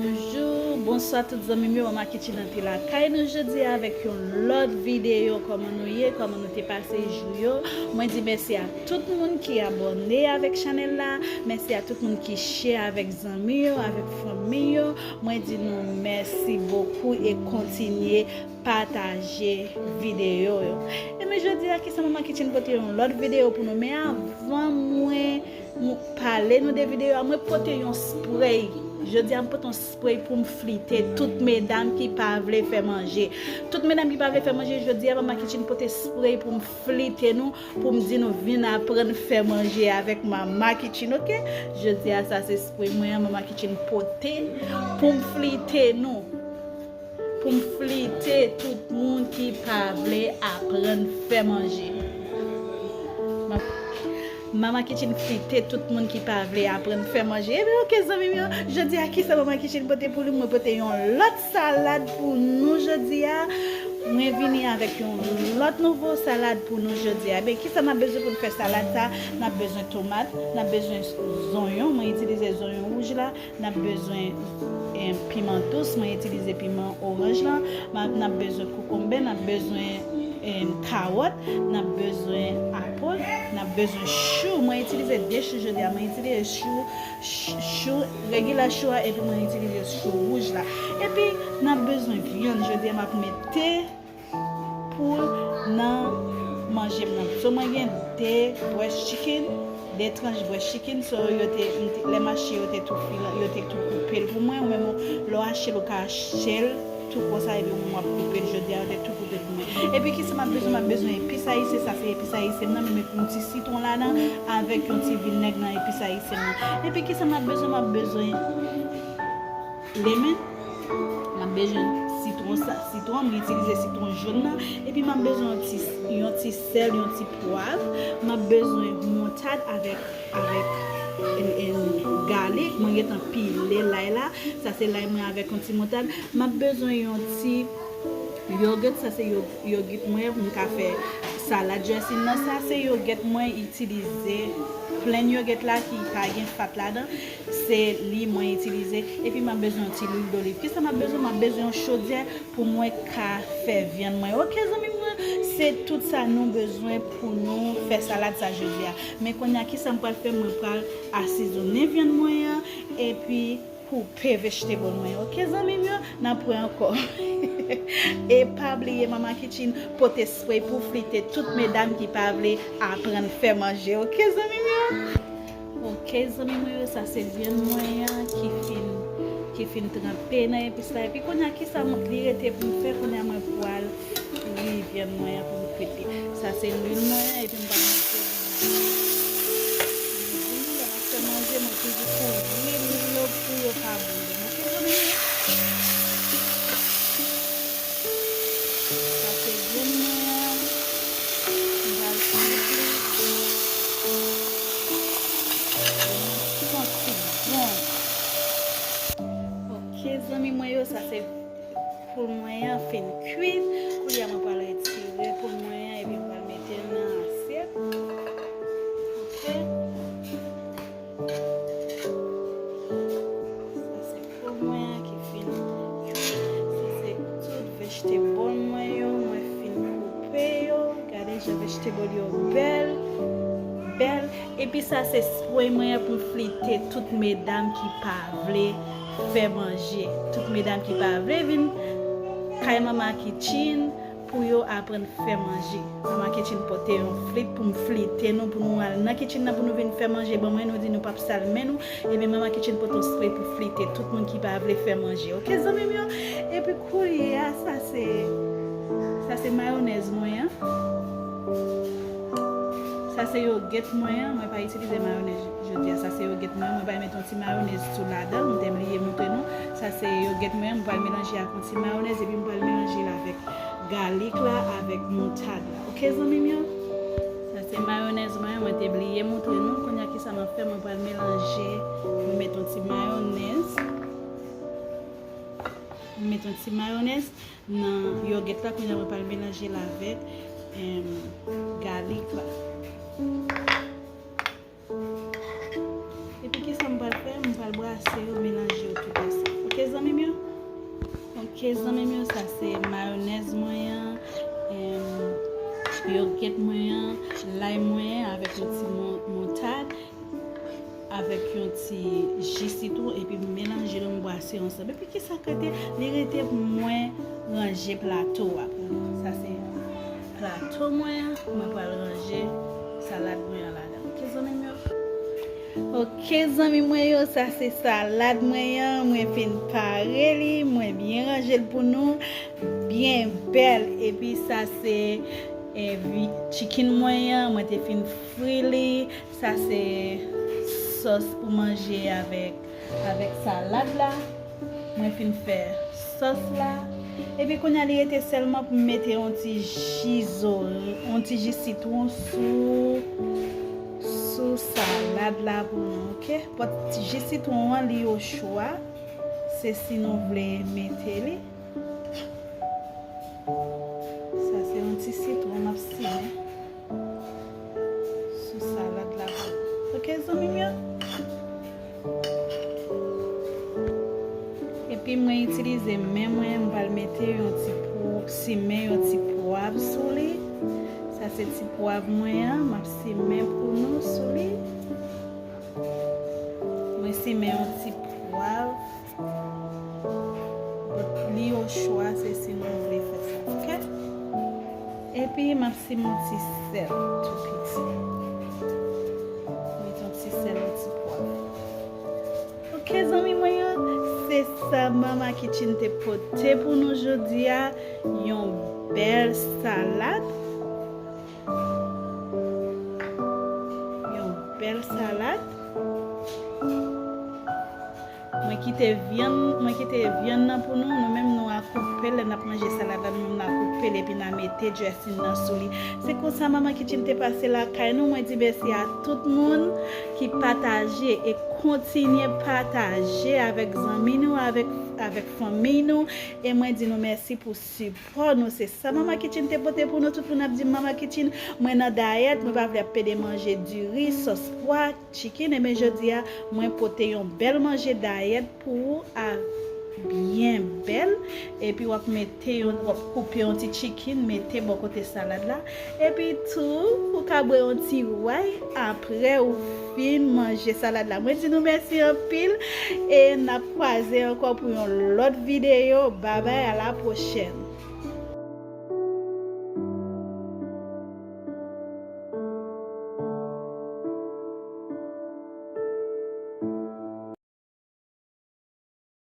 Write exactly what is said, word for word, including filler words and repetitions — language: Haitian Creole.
Bonjou, bonswa tout zanmi m yo, Mama Kitchen antre lakay nou jodi a avèk yon lòt videyo. Kòman nou ye? Kòman nou te pase jou yo? Mwen di mèsi a tout moun ki abòne avèk chanèl la, mèsi a tout moun ki share avèk zanmi yo, avèk fanmi yo. Mwen di nou mèsi bokou e kontinye pataje videyo yo. Ebyen jodi a, kisa Mama Kitchen pote yon lòt videyo pou nou, men avan mwen m pale nou de videyo a, mwen pote yon spray. Jodi a m pote yon spray pou m flite tout medam ki pa vle fè manje. Tout medam ki pa vle fè manje, jodi a Mama Kitchen pote spray pou m flite nou, pou m di nou vin aprann fè manje avèk Mama Kitchen, oke? Jodi a sa se spray mwen an Mama Kitchen pote pou m flite nou. Pou m flite tout moun ki pa vle aprann fè manje. Mama Kitchen flite tout moun ki pa vle aprann fè manje. Ebyen, oke, zanmi m yo, jodi a, kisa Mama Kitchen pote pou nou? Mwen pote yon lòt salad pou nou jodi a. Mwen vini avèk yon lòt nouvo salad pou nou jodi a. Ebyen, kisa n ap bezwen pou n fè salad sa? N ap bezwen tomat, n ap bezwen zonyon, mwen itilize zonyon wouj la. N ap bezwen, eh, piman dous, mwen itilize piman oranj lan. N ap bezwen kokonbè, n ap bezwen, eh, kawòt, n ap bezwen apòl, n ap bezwen chou. Mwen itilize de chou jodi a. Mwen itilize chou, ch-, chou, regular chou a, epi mwen itilize chou wouj la. Epi n ap bezwen vyann. Jodi a, m ap mete poul nan manje m nan. So, mwen gen de breast chicken, de tranch breast chicken. So, yo te, m te, lè m achte, yo te tou fil, yo te tou koupe l pou mwen. Ou menm, lè w achte l, ou ka achte l tou konsa, epi ou menm w ap koupe l. Jodi a, yo te tou koupe l pou mwen. Epi, kisa m ap bezwen? M ap bezwen epis ayisyen, sa se epis ayisyen m nan, m met yon ti sitwon ladan, avèk yon ti vinèg nan epis ayisyen m nan. Epi, kisa m ap bezwen? M ap bezwen lemon. M ap bezwen sitwon sa, sitwon, mwen itilize sitwon jòn nan. Epi m ap bezwen yon ti, yon ti sèl, yon ti pwav. M ap bezwen moutad avèk, avèk, en, en, galik. Mwen gentan pile lay la. Sa se lay mwen avèk yon ti moutad. M ap bezwen yon ti yogurt, sa se yo-, yogurt mwen, m ka fè salad dressing nan. Sa se yogurt mwen itilize, plain yogurt la ki pa gen fat ladan. Se li mwen itilize. Epi m ap bezwen yon ti lwil doliv. Kisa m ap bezwen? M ap bezwen yon chodyè pou mwen ka fè vyann mwen. Oke, zanmi mwen, se tout sa nou bezwen pou nou fè salad sa jodi a. Men kounye a, kisa m pral fè? Mwen pral asizonnen vyann mwen an, epi koupe vegetable mwen. Oke, zanmi m yo, n ap wè ankò. E pa bliye, Mama Kitchen pote spray pou flite tout medam ki pa vle aprann fè manje. Oke, zanmi m yo? Oke, zanmi mwen yo, sa se vyann mwen an ki fin, ki fin tranpe nan epis la. Epi kounye a, kisa m, li rete pou m fè? Kounye a, mwen pral fri vyann mwen an pou m kwit li. Sa se lwil mwen an, epi m pral mete lwil. Lè m ap fè manje, mwen toujou kouvri lwil yo pou yo pa boule. Oke, zanmi mwen? Sa se vyann mwen an. M pral kwit li. Santi bon. Oke, zanmi mwen yo, sa se poul mwen an fin kwit. Kounye a mwen pral retire poul mwen an epi m pral mete l nan asyèt. Oke. Sa se poul mwen an ki fin kwit. Sa se tout vegetable mwen yo, mwen fin koupe yo. Gade jan vegetable yo bèl, bèl. Epi sa se spray mwen an pou m flite tout medam ki pa vle fè manje. Tout medam ki pa vle vin kay Mama Kitchen pou yo aprann fè manje. Mama Kitchen pote yon flit pou m flite nou, pou nou al nan kitchen nan, pou nou vin fè manje ban mwen, nou di nou p ap sal men nou. Ebyen, Mama Kitchen pote yon spray pou flite tout moun ki pa vle fè manje. Oke, zanmi m yo? Epi kounye a, sa se, sa se mayonèz mwen an. Sa se yogurt mwen an. Mwen pa itilize mayonèz jodi a. Sa se yogurt mwen an. Mwen pral mete yon ti mayonèz tou ladan. Mwen te bliye montre nou. Sa se yogurt mwen an. Mwen pral melanje ak yon ti mayonèz epi mwen pral melanje l avèk galik la, avèk moutad la. Oke, zanmi m yo? Sa se mayonèz mwen an. Mwen te bliye montre nou. Kounye a, kisa m ap fè? Mwen pral melanje. Mwen mete yon ti mayonèz. Mwen mete yon ti mayonèz nan yogurt la, kounye a mwen pral melanje l avèk, em, galik la. Epi kisa m pral fè? M pral brase yo, melanje yo tout ansanm. Oke, Ok, zanmi m yo, sa se mayonèz mwen an, em, yogèt mwen an, lay mwen an avèk yon ti mon- moutad, avèk yon ti ji sitwon, epi m melanje l, m bwase ansanm. Epi kisa k rete? Li rete pou mwen ranje plato a pou nou. Sa se plato mwen an, mwen pral ranje salad mwen an ladan. Ok, zanmi m yo? Ok, zanmi mwen yo, sa se salad mwen an. Mwen fin pare li, mwen byen ranje l pou nou. Byen bèl. Epi sa se, eh, vi- chicken mwen an, mwen te fin fri li. Sa se sòs pou manje avèk, avèk salad la. Mwen fin fè sòs la. Epi kounye a li rete sèlman pou m mete yon ti ji zo, yon ti ji sitwon sou, sou salad la pou nou, ok? Pòt ji sitwon an li o chwa. Se si nou vle mete li. Sa se yon ti sitwon m ap simen sou salad la pou nou. Ok, zanmi m yo? Epi mwen itilize men mwen, m pral mete yon ti po- simen yon ti pwav sou li. Sa se ti pwav mwen an, m ap simen pou nou sou li. Mwen simen yon ti pwav. Li o chwa, se si nou vle fè sa, ok? Epi m ap simen yon ti sèl tou piti. Met yon ti sèl, yon ti pwav. Ok, zanmi mwen yo, se sa Mama Kitchen te pote pou nou jodi a. Yon bèl salad. Yon bèl salad. Mwen kite vyann, mwen kite vyann nan pou nou. Nou menm nou a koupe l, lè n ap manje salad la, nou menm n a koupe l epi n a mete dressing nan sou li. Se konsa Mama Kitchen te pase lakay nou. Mwen di mèsi a tout moun ki pataje e kontinye pataje avèk zanmi nou, avèk, avèk fanmi nou. E mwen di nou mèsi pou sipò nou. Se sa Mama Kitchen te pote pou nou. Tout moun ap di Mama Kitchen, mwen nan dayèt, mwen pa vle ap pede manje diri, sòs pwa, chicken. Ebyen jodi a, mwen pote yon bèl manje dayèt pou ou a byen bèl. Epi w ap mete yon, w ap koupe yon ti chicken, mete bò kote salad la. Epi tou, ou ka bwè yon ti way apre ou fin manje salad la. Mwen di nou mèsi anpil e n ap kwaze ankò pou yon lòt videyo. Babay, a la pwochèn.